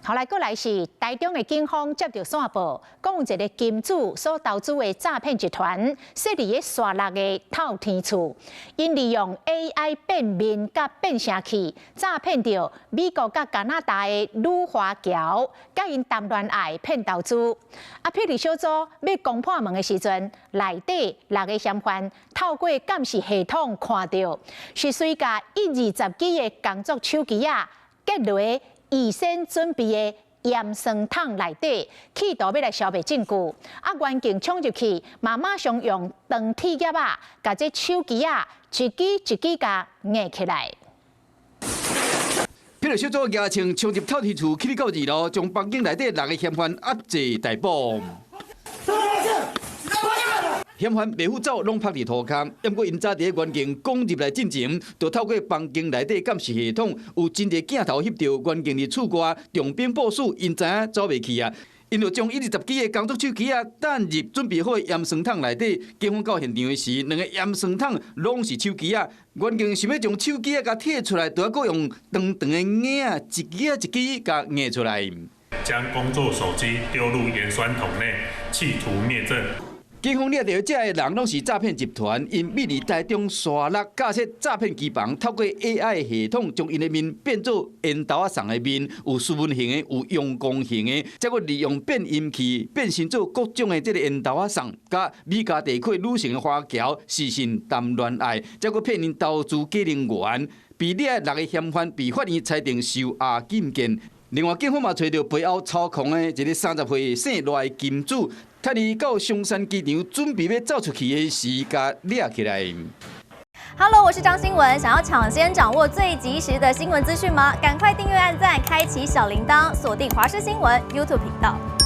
後來閣來是台中的警方接著線報，講有一个金主所投資的詐騙集團設佇咧沙鹿的透天厝，𪜶利用 AI 變面佮變聲器詐騙著美國佮加拿大的女華僑，佮𪜶談戀愛騙投資。啊，霹靂小組欲攻破門的時陣，內底六个嫌犯透過監視系統看著，是隨共一二十支的工作手機仔結落預先準備的鹽酸桶內底，企圖欲來消滅證據。啊，員警衝入去，嘛馬上用長鐵夾仔，共這手機仔一支一支共硬起來。霹靂小組舉槍衝入透天厝，去到二樓，將房間內底六个嫌犯壓制逮捕。嫌犯袂赴走，攏趴佇塗跤。毋過𪜶早佇咧員警攻入來進前，就透過房間內底監視系統，有真濟鏡頭翕著員警佇厝外重兵部署，𪜶知影走袂去啊！𪜶就將一二十支的工作手機仔擲入準備好的鹽酸桶內底。警方到現場的時，兩个鹽酸桶攏是手機仔。員警想欲將手機仔共提出來，就愛閣用長長的鉗仔，一支一支共鉗出來。將工作手機丟入鹽酸桶內，企圖滅證。警方掠著這个人攏是詐騙集團，𪜶秘佇台中沙鹿架設詐騙機房，透過 AI 系統將𪜶的面變做緣投仔送的面，有斯文型的，有陽光型的，再閣利用變音器變身做各種的這个緣投仔送，佮美加地區女性的華僑視訊談戀愛，再閣騙𪜶投資假人員，被掠的六个嫌犯被法院裁定收押禁見。另外，警方嘛揣著背後操控的一个30歲姓賴的金主，趁伊到松山機場準備欲走出去的時，共掠起來。 Hello，我是張新聞，想要搶先掌握最及時的新聞資訊嗎？趕快訂閱、按讚、開啟小鈴鐺，鎖定華視新聞 YouTube 頻道。